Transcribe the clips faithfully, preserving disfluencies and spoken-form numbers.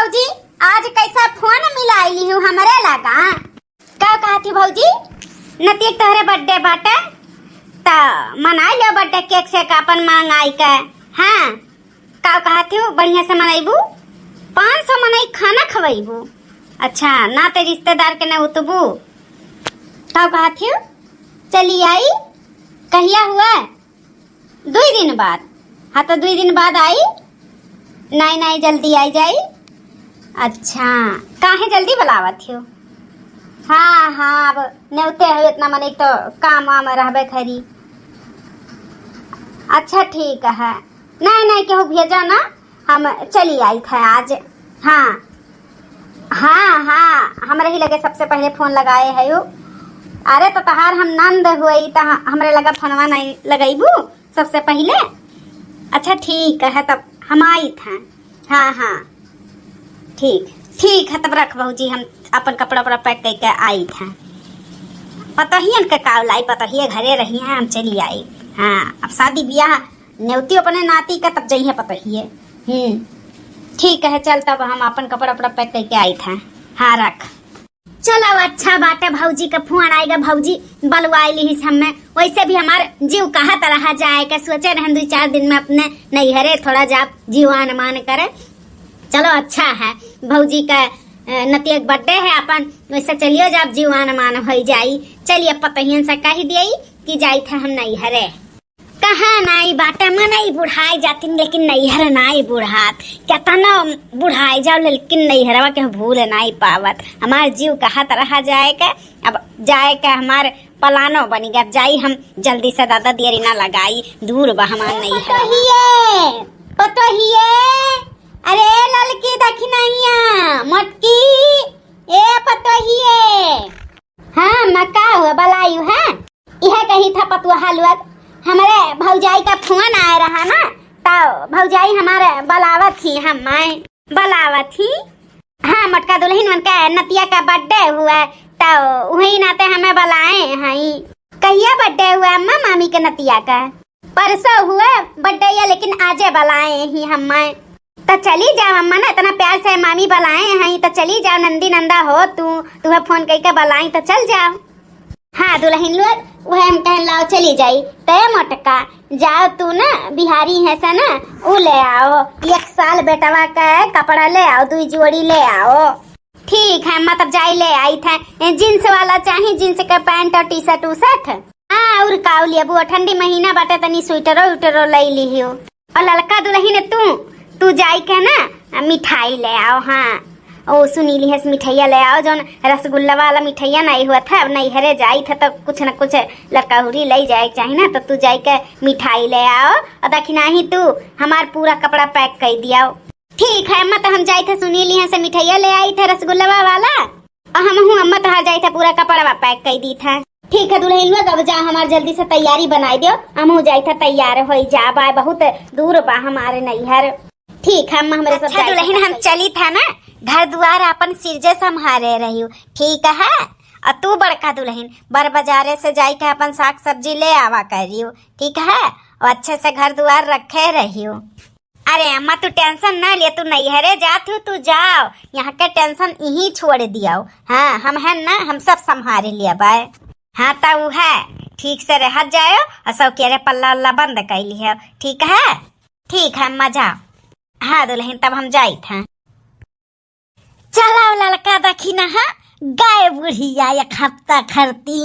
भौजी, आज कैसा फोन मिलाइली हूँ हमरे लगा? का कहत ही भौजी? नतीक तोहरे birthday बाटे, त मनाई लो birthday cake से का अपन मंगाई के। हाँ, का कहत ही, बढ़िया से मनैबू? पाँच सौ मनई खाना खवैबू? अच्छा, नाते रिश्तेदार के न उतबू? का कहत ही? चली आई, कहिया हुआ? दुई दिन बाद। हाँ, तो दुई दिन बाद आई। नाई, नाई, जल्दी आई जाई। अच्छा, काहे जल्दी बुलावत हो? हाँ, हाँ, अब नेवते हो, इतना मने तो काम वाम रहबे करी। अच्छा, ठीक है। नाई, नाई, केहू भेजा ना, हम चली आई थे आज। हाँ, हाँ, हाँ, हमरे ही लगे सबसे पहले फोन लगाए है उ। अरे, तो तहार हम नंद हुई, त ह-, हमरे लगा फोनवा नहीं लगैबू सबसे पहले? अच्छा, ठीक है, तब हम आई थे। हाँ, हाँ, ठीक, ठीक है, तब रख भौजी, हम अपन कपड़ा उपड़ा pack करके आई थे। पतोहियन के काव लाई, पतोहिए घरे रही हैं, हम चली आई। हाँ, अब शादी ब्याह नेवती अपने नाती का, तब जइहे पतोहिए। हम्म, ठीक है, चल तब हम अपन कपड़ा उपड़ा pack करके आई थे। हाँ, रख। चलो, अच्छा बाटे, भौजी का फोन आएगा, भौजी बलवाई ली हमें। वैसे भी हमार जीव कहत रहा जाए के, सोचे रहन दो चार दिन में अपने नैहरे थोड़ा जा जीवान मान करे। चलो, अच्छा है, भौजी का, अ, नतिया के birthday है अपन, वैसे चलियो जाब, जीवान मान होई जाई। चलिए, पतोहियन से कह दिए कि जाई थे हम नैहरे। कहाँ नाई बाटे, मनई बुढ़ाई जातिन, लेकिन नैहर नाई बुढ़ात। केतना बुढ़ाई जाओ, लेकिन नैहरवा के भूल नाई पावत। हमार जीव कहत रहा जाए के, अब जाए के हमार प्लानो बनी गया। अब जाई हम जल्दी से, दादा देरी ना लगाई, दूर बा हमार नैहरवा। पतोहिए, पतोहिए, अरे ललकी दखिनहिया, मोटकी, ए पतोहिए। हाँ, अम्मा, का हुआ, बलायु है? इहे कही था पतुआ लोग, हमरे भौजाई का फोन आए रहा ना, तो भौजाई हमारे बलावत ही, हम माए बलावत ही। हाँ, मोटका दुलहिन उनके नतिया का birthday हुआ, तो वही नाते हमें बलाए हैं। कहिया birthday हुआ अम्मा मामी के नतिया का? परसों हुआ birthday या, लेकिन आजे बलाए ही हम माए। त चली जाओ अम्मा ना, इतना प्यार से मामी बलाए हैं, त चली जाओ, नंदी नंदा हो तू, तुहे फोन कइके बलाई त चल जाओ। हाँ दुलहिन लोग, उहे हम कहन लाओ चली जाई। तय मोटका, जाओ तू ना बिहारी है से ना, उ ले आओ, एक साल बेटवा के कपड़ा ले आओ, दुई जोड़ी ले आओ। ठीक है अम्मा, तब जाई ले आई थे। ए, jeans वाला चाही, jeans के pant और T-shirt उशर्ट। हाँ, और का लेबू, ठंडी महीना बाटे, तनी स्वेटरो उटरो ले लिहियो। और ललका दुलहिन तू, तू जाई के ना, आ, मिठाई ले आओ। हाँ, ओ सुनी लिहस, मिठाइया ले आओ, जौन रसगुल्ला वाला मिठाइया नहीं हुआ था, अब नैहरे जाई था, तो कुछ न कुछ लकहुरी ले जाए के चाही ना, तो तू जाई के मिठाई ले आओ। और दखिनाही तू हमार पूरा कपड़ा pack कर दियाओ। ठीक है अम्मा, तो हम जाई थे, सुनी लिहस, मिठाइया ले आई थे रसगुल्ला वाला, और हमहू अम्मा तोहार जाई थे पूरा कपड़वा pack कर दी था। ठीक है दुलहिन लोग, अब जा हमार जल्दी से तैयारी बनाई दियो, हमहू जाई थे तैयार होई जा, बाय बहुत दूर बा हमारे नैहर। ठीक है अम्मा, हमरे सब अच्छा जाई थे दुलहिन, हम तैयार। चली था ना, घर दुआर अपन सिरजे संभारे रहियो, ठीक है? और तू बड़का दुलहिन बर बाजारे से जाई थे अपन साग सब्जी ले आवा करियो, ठीक है? और अच्छे से घर दुआर रखे रहियो। अरे अम्मा, तू tension ना ले, तू नैहरे जात हो, तू जाओ, यहाँ के tension यहीं छोड़ दियाओ। हाँ, हम हैं ना, हम सब संभाल लिया बाय। हाँ, त उ है, ठीक से रहत जाओ और सब के रे पल्ला उल्ला बंद कर लियो, ठीक है? ठीक है अम्मा, जाओ। हाँ दुलहिन, तब हम जाई थे। चलाओ ललका दखिनहा, गए बुढ़िया एक हफ्ता खरती।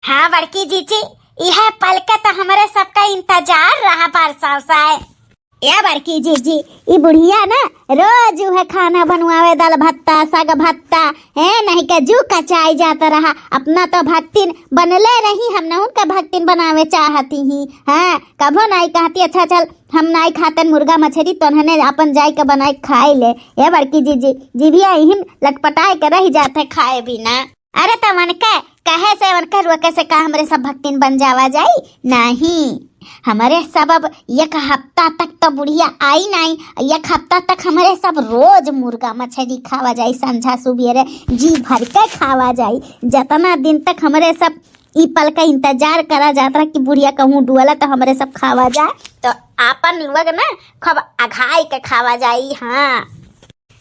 हाँ बड़की जीजी, इहे पल के तो हमरे सबका इंतजार रहा बरसाव से। ए बड़की जीजी, ई बुढ़िया ना रोज उहे खाना बनवावे, दाल भत्ता, साग भत्ता, है नहीं के जू कचाई जात रहा। अपना तो भक्तिन बनले रही, हम ना उनका भक्तिन बनावे चाहती ही। हाँ, कभो नहीं कहती, अच्छा चल हम नाई खातन मुर्गा मछरी, तोन्हने आपन जाई के बनाई खाई ले। ए बड़की जीजी, जीभिया इहिन लटपटाए के रह जात है खाए बिना। अरे त वनके कहे से, वनके रोके से का हमरे सब भक्तिन बन जावा जाई? नहीं, हमरे सब अब एक हफ्ता तक तो बुढ़िया आई नाई, एक हफ्ता तक हमरे सब रोज मुर्गा मछरी खावा जाई, संझा सुबेरे जी भर के खावा जाई। जतना दिन तक हमरे सब ई पल का इंतजार करा जात रहा कि बुढ़िया कहूँ डुअला तो हमरे सब खावा जाए, तो आपन लोग ना खूब अघाई के खावा जाई। हाँ,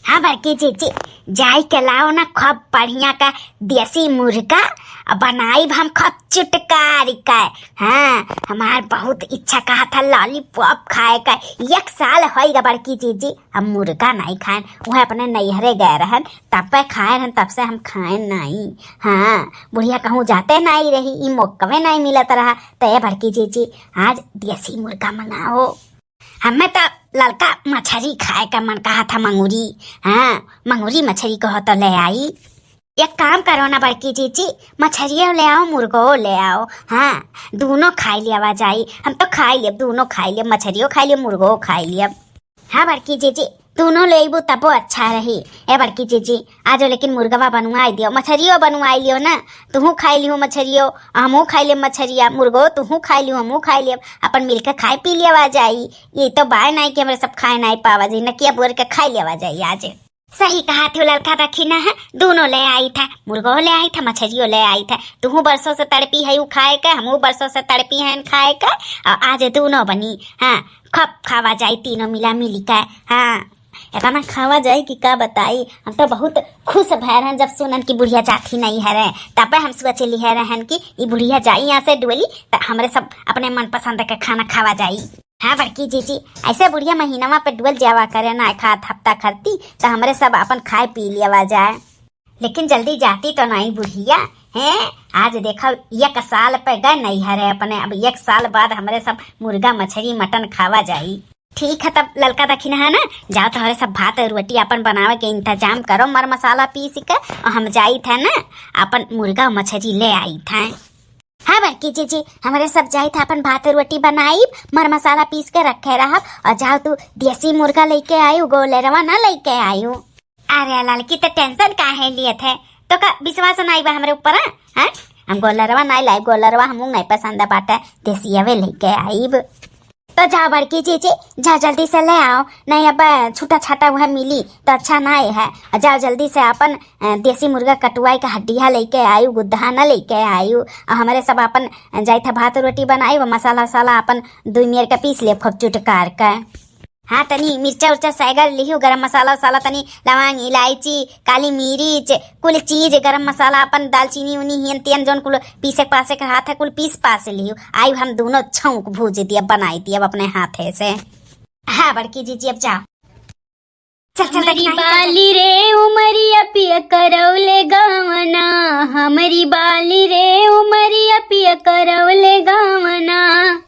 हाँ बड़की जीजी, जाई के लाओ ना खूब बढ़िया का देसी मुर्गा, आ बनाइब हम खूब चुटकारी का। हाँ, हमार बहुत इच्छा कहा था lollipop खाए का। एक साल होई गा बड़की जीजी, हम मुर्गा नाई खाएन। वह अपने नैहरे गए रहन, तब पे खाए रहन, तब से हम खाएन नाई। हाँ, बुढ़िया कहूँ जाते नाई रही, ई मौकवे नाई मिलत रहा। तो ए बड़की जीजी, आज देसी मुर्गा मंगाओ। हमें तो ललका मछरी खाए का मन कहा था, मंगूरी। हाँ, मंगूरी मछरी कहो तो ले आई। एक काम करो ना बड़की जीजी, मछरियो ले आओ, मुर्गो ले आओ। हाँ, दोनों खाई लियावा जाई। हम तो खाई लेब, दोनों खाई लेब, मछरियो खाई लेब, मुर्गो खाई लेब। हाँ बड़की जीजी, दोनों लेबू तबो अच्छा रही। ए बड़की जीजी, आजो लेकिन मुर्गवा बनवाई दियो, मछरियो बनवाई लियो ना। तुहू खाई लियो मछरियो, हमहू खाई लेब मछरिया, मुर्गो तुहू खाई लियो, हमहू खाई लेब। अपन मिलके खाए पी लियावा जाई। ये तो बाय नाई कि हमरे सब खाए नाई पावा जाई, नकिया बोर के खाई लियावा जाई आज। सही कहा थी ललका दखिना है, दोनों ले आई था, मुर्गो ले आई था, मछरियो ले आई था। तुहू बरसों से तड़पी है उ खाए के, हमहू बरसों से तड़पी हैं खाए के। और आज दोनों बनी, हाँ, खूब खावा जाई तीनों मिला मिली के। हाँ, इतना खावा जाई कि का बताई। हम तो बहुत खुश भय रहन जब सुनन कि बुढ़िया जाती नहीं है रे, तब हम सोच ली है रहन कि ई बुढ़िया जाई यहाँ से डोली, तो हमरे सब अपने मनपसंद के खाना खावा जाई। हाँ बड़की जीजी, ऐसे बुढ़िया महीनवा पे डोल जावा करे ना, एक आध हफ्ता खरती, तो हमरे सब अपन खाए पी लियावा जाए। लेकिन जल्दी जाती तो नहीं बुढ़िया, हैं? आज देखो, एक साल पे गए नैहरे अपने, अब एक साल बाद हमरे सब मुर्गा, मछरी, मटन खावा जाई। ठीक है, तब ललका दखिना है ना, जाओ तोहरे सब भात और रोटी अपन बनावे के इंतजाम करो, मर मसाला पीस के, और हम जाई थे ना, अपन मुर्गा, मछरी ले आई थे। हाँ बड़की जीजी, हमरे सब जाई थे अपन भात और रोटी बनाई, मर मसाला पीस के रखे रहब, और जाओ तू देसी मुर्गा लेके आयु, गोलेरवा ना लेके आयु। अरे ललकी, तो tension काहे लिए थे? तो का विश्वास नाई बा हमरे ऊपर, हाँ? हाँ? हम गोलरवा नाई लाई, गोलरवा हमू नाई पसंद बाटे, देसियावे लेके आईब। तो जाओ बड़की जीजी, जाओ जल्दी से ले आओ, नहीं अब छूटा छाटा वह मिली तो अच्छा नाई है। और जाओ जल्दी से अपन, अ, देसी मुर्गा कटुआई के हड्डिया लेके आयु, गुद्दा ना लेके आयु। और हमरे सब अपन, अ, जाई थे भात रोटी बनाई, वो मसाला वसाला अपन दुई मेर के पीस ले खूब चुटकार के। हाँ, तनी मिर्चा उर्चा सैगर लिहू, गरम मसाला उसाला, तनी लवंग, इलायची, काली मिर्च, कुल चीज, गरम मसाला, अपन दालचीनी उनी हियन तियन जौन कुल पीसे पासे के हाथ है, कुल पीस पास लिहू। आई हम दोनों छौंक भूज दिया, बनाई दिया अपने हाथे से। हाँ बड़की जीजी, अब जाओ। चल, चल, हमरी देखना है, चल, चल। बाली रे उमरिया पिया करौले गवना, हमरी बाली रे उमरिया पिया करौले गवना।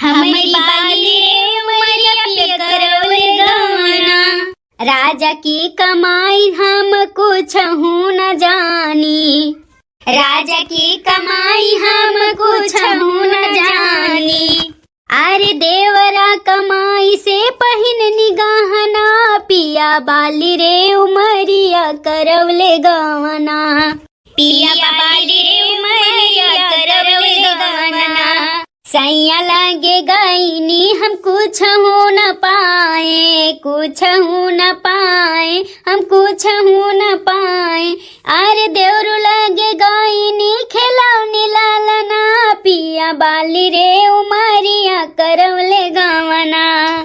हमरी बाली रे उमरिया पिया करौले गवना। राजा की कमाई हम कुछ हूँ न जानी, राजा की कमाई हम कुछ हूँ न जानी। अरे देवरा कमाई से पहिन निगाहना, पिया बाली रे उमरिया करौले गवना। पिया बाली रे उमरिया करौले गवना। सैया लागे गईनी हम कुछ हो न पाए, कुछ हो न पाए, हम कुछ हो न पाए। अरे देवरू लागे गईनी खिलौनी लालना, पिया बाली रे उमरिया करौले गवना।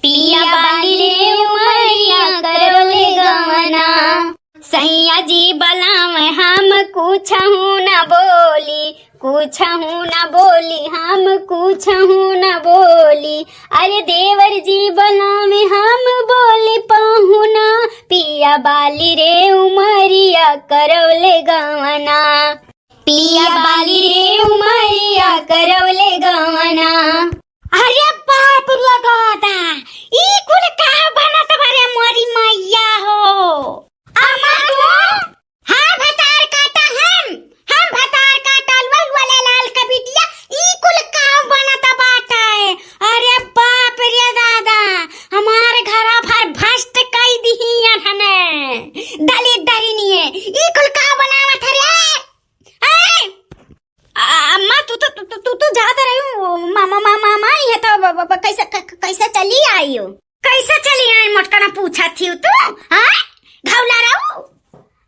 पिया बाली रे उमरिया करौले गवना। सैया जी बलावे हम कुछ हूँ न बोली, कुछ हूँ न बोली, हम कुछ हूँ न बोली। अरे देवर जी बलावे हम बोली पाहुना, पिया बाली रे उमरिया करौले गवना। पिया बाली रे उमरिया करौले गवना। अरे बाप रे दादा, ई कुल का बनत बारे मोरी मैया हो। अम्मा तू? हाँ भतार काटा हम, हम भतार काटा लुआ लुआ ले लाल का बिटिया, ई कुल का बनत बाटे। अरे बाप रे दादा, हमार घरा भर भ्रष्ट कई दिही अनहने। दलित दरिनिये, ई कुल का बनावत है रे? हैं? आ, अम्मा, तू तो, तू, तू, तू, तू जात रही हूँ, मामा, मामा, मामा, ये तो ब-, ब-, ब-, कैसे, क-, क-, कैसे चली आई हो? कैसे चली आई, मोटकना पूछा थी तू, हाँ? घौला रहू?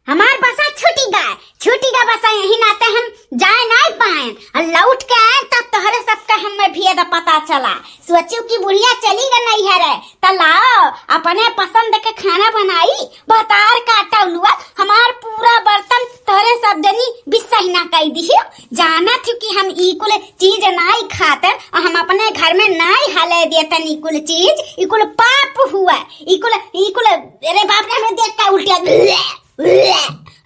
हमार बसा छूटी गए, छुट्टी का बस यही नाते हम जाए नाई पाएन। और लौट के आएन तब तोहरे सबके हमें भेद पता चला। सोचियो कि बुढ़िया चली गई नैहरे, त लाओ अपने पसंद के खाना बनाई, भतार काटा उलुआ, हमार पूरा बर्तन तोहरे सब जनी बिसहिना कई दिहियो। जानत हो कि हम ई कुल चीज नाई खातन और हम अपने घर में नाई हले देतन ई कुल चीज। ई कुल पाप हुआ, ई कुल, ई कुल, अरे बाप रे, हमें देख के उल्टिया।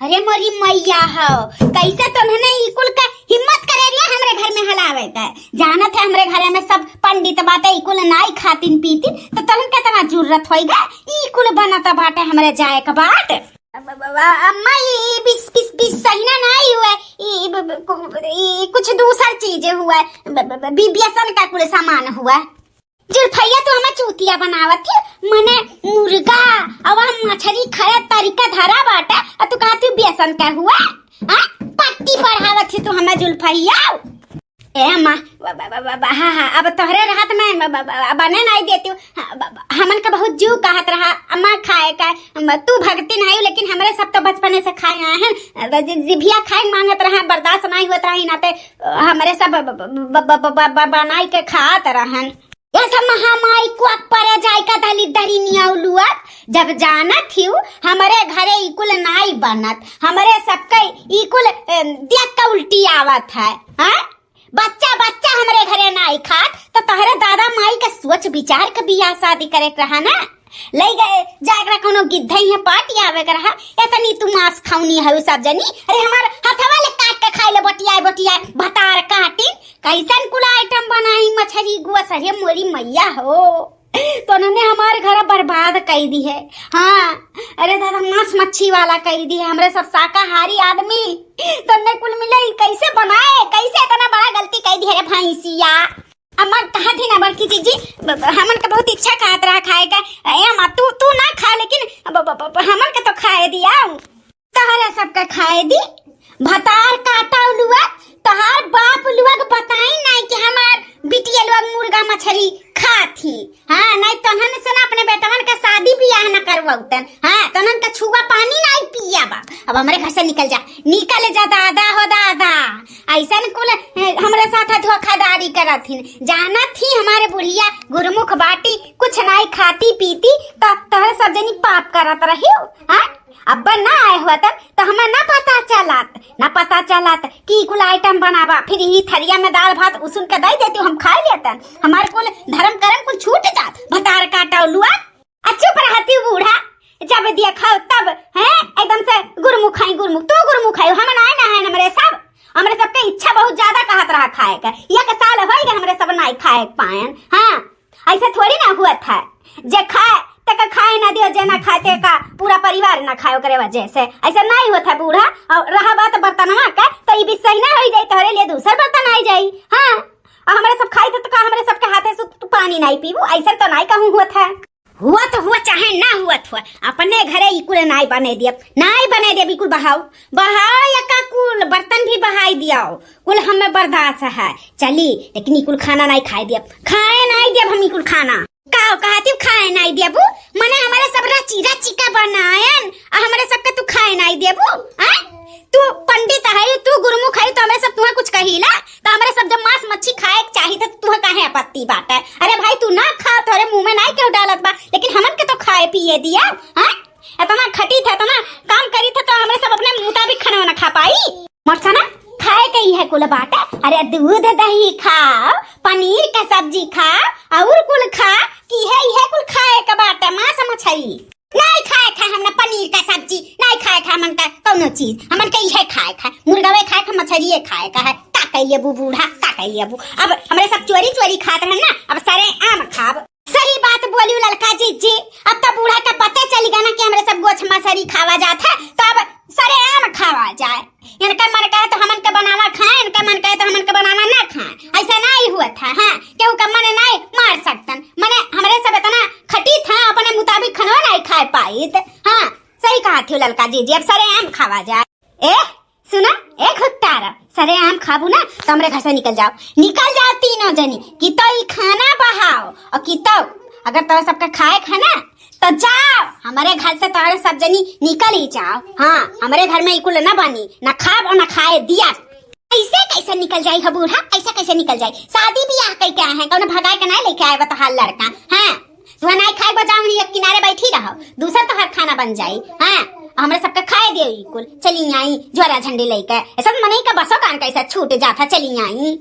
अरे मोरी मैया हो, कैसे तोन्हने ई कुल का हिम्मत करे रिया हमरे घर में हलावे के? जानत है हमरे घरे में सब पंडित बाटे, ई कुल नाई खातिन पीतिन, तो तोहन केतना जुर्रत होइगा ई कुल बनत बाटे हमरे जाए के बाट? ब-, ब-, ब-, अम्मा, ई बिस, बिस, बिसहिना नाई हुआ, ई ब-, ब-, कु-, ई कुछ दूसर चीज हुआ, ब-, ब-, ब-, बी-, बेसन का कुल सामान हुआ। जुल्फैया, तू हमें चूतिया बनावत है, मने मुर्गा और हम मछली खाए तरीका धरा बाटे, और तू कहती बेसन का हुआ, हाँ? पट्टी पढ़ावत है तू हमें जुल्फैया। ए अम्मा, ब-, ब-, ब-, ब-, ब-, हाँ, हाँ, अब तोहरे रहत में ब-, ब-, ब-, बने नाई देती हूँ। हाँ, ब-, ब-, हमन का बहुत जीव कहत रहा अम्मा खाए का, म-, तू भगती नहीं, लेकिन हमरे सब तो बचपने से खाए आए हैं। ब-, जि-, जिभिया खाए मांगत रहा, बर्दाश्त नहीं होत रहा, ई नाते हमरे सब ब-, ब-, ब-, ब-, ब-, ब-, ब-, बनाई के खात रहन। ये सब महामारी को परे जाए का दलित दरिनिया उलुआ, जब जानत हिउ हमरे घरे ई कुल नाई बनत, हमरे सबके ई कुल, ए, देख के उल्टी आवत है, हाँ? बच्चा, बच्चा हमरे घरे नाई खात, तो तोहरे दादा माई के सोच विचार के बियाह शादी करे के रहा ना। ले गए, जाए के रहा, कोनो गिद्धई है पार्टी आवे के रहा, इतनी तू मांस खौनी है सब जनी। अरे हमार हथवा ले काट के खाए ले, बटियाए, बटियाए, भतार काटिन, कैसन कुल आइटम बनाई, मछरी गोस, अरे मोरी मैया हो। तो उन्होंने हमारे घर बर्बाद कई दी है। हाँ, अरे दादा, मांस मच्छी वाला कई दी है, हमरे सब शाकाहारी आदमी। तो उन्हें कुल मिले ही कैसे बनाए, कैसे इतना बड़ा गलती कई दी है रे भैंसिया। अम्मा कहा थी ना बड़की जीजी, ब-, ब-, हमन का बहुत इच्छा कहत रहा खाए का। ए अम्मा, तू, तू ना खा, लेकिन ब-, ब-, ब-, हमन का तो खाए दिया। तोहरे सबके खाए दी, भतार काटा उलुआ, तोहार बाप उलुआ के बताई नहीं कि हमार बिटिया लोग मुर्गा मछली खात ही। हाँ, नहीं तोहन से ना अपने बेटवन का शादी बियाह ना करवाउतन। हाँ, तोहन का छुआ पानी नहीं पिया बा। अब हमरे घर से निकल जा, निकल जा दादा हो दादा। ऐसन कुल, ए, हमरे साथ धोखाधड़ी करत हिन। जानत ही हमारे बुढ़िया गुरमुख बाटी, कुछ नहीं खाती पीती, तो तोहरे सब जनी पाप करत रही। हाँ? अब्बा ना आए होतन, तो हमें ना पता चलत, ना पता चलत कि कुल आइटम बनावा। फिर ई थरिया में दाल भात उसन के दे देती, हम खा लेतन। हमार कुल धर्म करम कुल छूट जात, भतार काटा उलुआ। आ चुप रहती बूढ़ा, जब देखो तब, हैं, एकदम से गुरमुख खाई गुरमुख, तू गुरमुख खाई, हम ना है ना है हमरे सब, हमरे सबके इच्छा बहुत ज्यादा कहत रहा खाए के। एक साल होई गए हमरे सब नाई खाए पाएन। हाँ, ऐसे थोड़ी ना हुआ था, जे खाए तक खाए ना दियो, जे ना खाए ते का पूरा परिवार ना खाए ओकरे वजह से। ऐसा नहीं होता बूढ़ा, और रहा बात बर्तनवा का, तो ई बिसही ना होई जाई, तोहरे लिए दूसर बर्तन आई जाई। हाँ, और हमरे सब खाई तो का हमरे सबके हाथे से तू पानी नहीं पीबू, ऐसा तो नहीं कहूँ हुआ था। हुआ तो हुआ चाहे ना हुआ था, अपने घरे ई कुल नाई बने दियब, नाई बने दियब, ई कुल बहाओ, बहाओ या का कुल बर्तन भी बहाई दियाओ, कुल हमें बर्दाश्त है, चली, लेकिन ई कुल खाना नाई खाए दियब, खाए नाई दियब हम ई कुल खाना। का कहती खाए नाई दियबू? मने हमरे सब रची रची का बनायन, आ हमरे सबके तू खाए नाई दियबू? हैं? तू पंडित है, तू गुरुमुख है, तो हमरे सब तुहे कुछ कहीला? तो हमरे सब जब मांस मच्छी खाए के चाही, तो तुहे काहे आपत्ति बाटे? अरे भाई, तू ना खा, तोरे मुंह में नाई केहू डालत बा, लेकिन हमन के तो खाए पिए दिया, हैं? इतना खटी था, इतना काम करी था, तो हमरे सब अपने मुताबिक खाना ना खा पाई। मरसाना, खाए के इहे कुल बाटे। अरे दूध दही खाओ, पनीर का सब्जी खाओ, और कुल खा, कि इहे, इहे कुल खाए के बाटे, मांस मछली। नहीं खाए खाए हमने पनीर का सब्जी, नहीं खाए खाए हमन का कौनो चीज, हमन के इहे खाए खाए, मुर्गवे खाए खाए, मछलिए खाए का है। का कह लेबू बूढ़ा, का कह लेबू? अब हमरे सब चोरी चोरी खात रहन ना, अब सरेआम खाब। सही बात बोली ललका जीजी, अब तो बूढ़ा के पते चली गया ना कि हमरे सब गोछ मछली खावा जात है, तो अब सरेआम खावा जाए। इनका मन कहे तो हमन के बनावा खाए, इनका मन कहे तो हमन के बनावा ना खाए, ऐसा नहीं हुआ था। हाँ, केहू का मन नहीं मार सकतन, मने हमरे सब इतना खटी था, अपने मुताबिक खाना नहीं खाए पाइत। हाँ, सही कहा थी ललका जीजी, अब सरेआम खावा जाए। ए, सुना, ए घुट्टारा, सरेआम खाबू ना तो हमरे घर से निकल जाओ, निकल जाओ तीनों जनी, कि तो ई खाना बहाओ और कि तो अगर तो सबका खाए खाना तो जाओ, हमरे घर से तोहरे सब जनी निकल ही जाओ। हाँ, हमरे घर में ई कुल न बनी, न खाब और न खाए दिया। ऐसे कैसे निकल जाई ह बूढ़ा, ऐसे कैसे निकल जाई? शादी बियाह कई के आए हैं, कौनो भगाए के नाई लेके आए बा तोहार लड़का। हाँ, तुहा नाई खाए बजाओ, एक किनारे बैठी रहो, दूसर तोहार खाना बन जाई। हाँ, हमरे सबके खाए दियो ई कुल। चली आई ज्वाला झंडी लेके, ऐसा मनई का बसो कान कैसे छूट जात है। चली आई।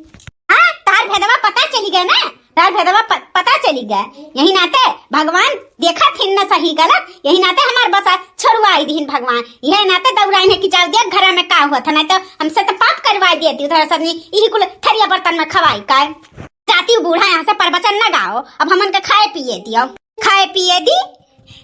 हाँ, तोहार भेदवा पता चली गए ना, तोहार भेदवा प-, पता चली गए। यही नाते भगवान देखा थिन न सही गलत, यही नाते हमार बसा छोड़वाई दिहिन भगवान। यही नाते दौड़ाइन है कि जाओ देख घर में का हुआ था, नहीं तो हमसे तो पाप करवाई देती उधर सब यही कुल थरिया बर्तन में खवाई का। जाती हूँ बूढ़ा, यहाँ से प्रवचन न गाओ, अब हमन के खाए पिए दियो। खाए पिए दी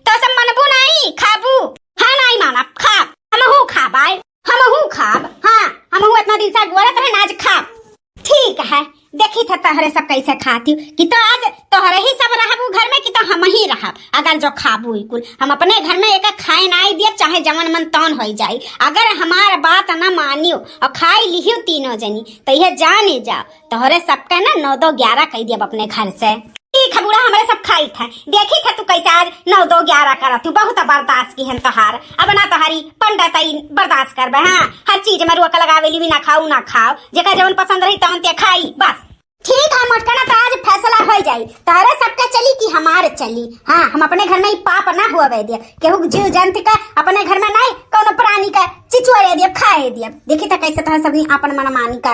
तो सब मनबू नहीं खाबू। हाँ, नहीं मानब, खाब, हमहू खाब, आए, हमहू खाब। हाँ, हमहू इतना दिन से गोरत रहे, आज खाब। ठीक है, देखी था तोहरे सब कैसे खाती हूँ, कि तो आज तोहरे ही सब रहबू घर में, कि तो हम ही रहब। अगर जो खाबू ई कुल, हम अपने घर में एक खाए ना आई दियब, चाहे जवन मन तौन होई जाई। अगर हमार बात ना मानियो और खाई लिहियो तीनों जनी, तो यह जाने जाओ, तोहरे सबके ना नौ दो ग्यारह कह दियब अपने घर से। ठीक है बूढ़ा, हमरे सब खाई था, देखी था तू कैसे आज नौ दो ग्यारह करत तू, बहुत बर्दाश्त की है तोहार। अब ना तोहारी पंडित आई बर्दाश्त करबे। हाँ, हर चीज में रोक लगावेली भी, ना खाऊ ना खाओ, जेका जवन पसंद रही तवन ते खाई बस। ठीक है मोटकना, तो आज फैसला हो जाई, तोहरे सबके चली कि हमार चली। हाँ, हम अपने घर में ई पाप ना हुआ दिया, केहू जीव जंतु का अपने घर में नहीं, कौनो प्राणी का चिचुआ दिया, खाए दिया। देखी तो कैसे तोहरे सब आपन मनमानी कर